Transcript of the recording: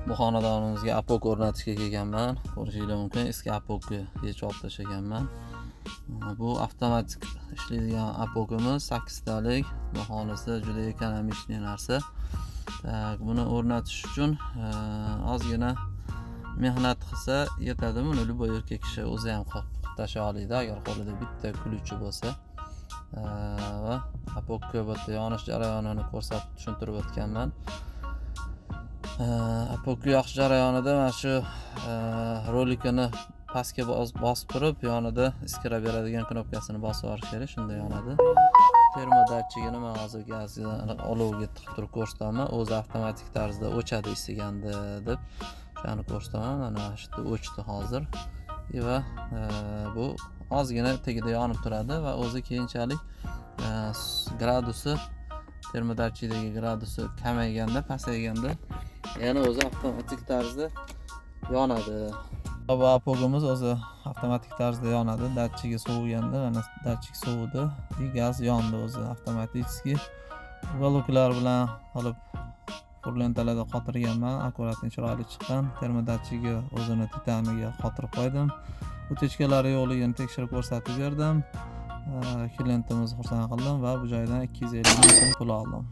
Bu xonadonimizga опок o'rnatishga kelganman. Ko'rishinglar mumkin, eski опок ni yechib olib tashlaganman. Bu avtomatik ishlaydigan опок imiz, 8 talik. Xudo xohlasa, juda экономичный narsa. Так, buni o'rnatish uchun ozgina mehnat qilsa yetadi. Buni любой erkak kishi o'zi ham qilib tashlay oladi, agar qo'lida bitta ключ i bo'lsa. Va опок ka bu yerda yonish jarayonini ko'rsatib, tushuntirib o'tganman. Опок ka yoqish jarayonida mana shu rolikini pastga bosib turib, yonida искра beradigan knopkasini bosib yuborish kerak, shunda yonadi. Термодатчик ini man hozir gazni olovga tiqib turib ko'rsataman, o'zi avtomatik tarzda o'chadi isiganda deb o'shani ko'rsataman. Mana shu yerda o'chdi hozir va bu ozgina tagida yonib turadi va o'zi keyinchalik gradusi, термодатчик dagi gradusi kamayganda, pasayganda yana o'zi avtomatik tarzda yonadi. Bu опок imiz o'zi avtomatik tarzda yonadi datchigi sovuganda. Mana, datchik sovudi и gaz yondi o'zi avtomatически. Уголок lar bilan qilib furlentalarda qotirganman, аккуратный, chiroyli chiqqan. Термодатчик i o'zini titaniga qotirib qo'ydim, утечка lari yo'qligini tekshirib ko'rsatib berdim. Klientimizni xursand qildim va bu joydan 250 ming so'm pul oldim.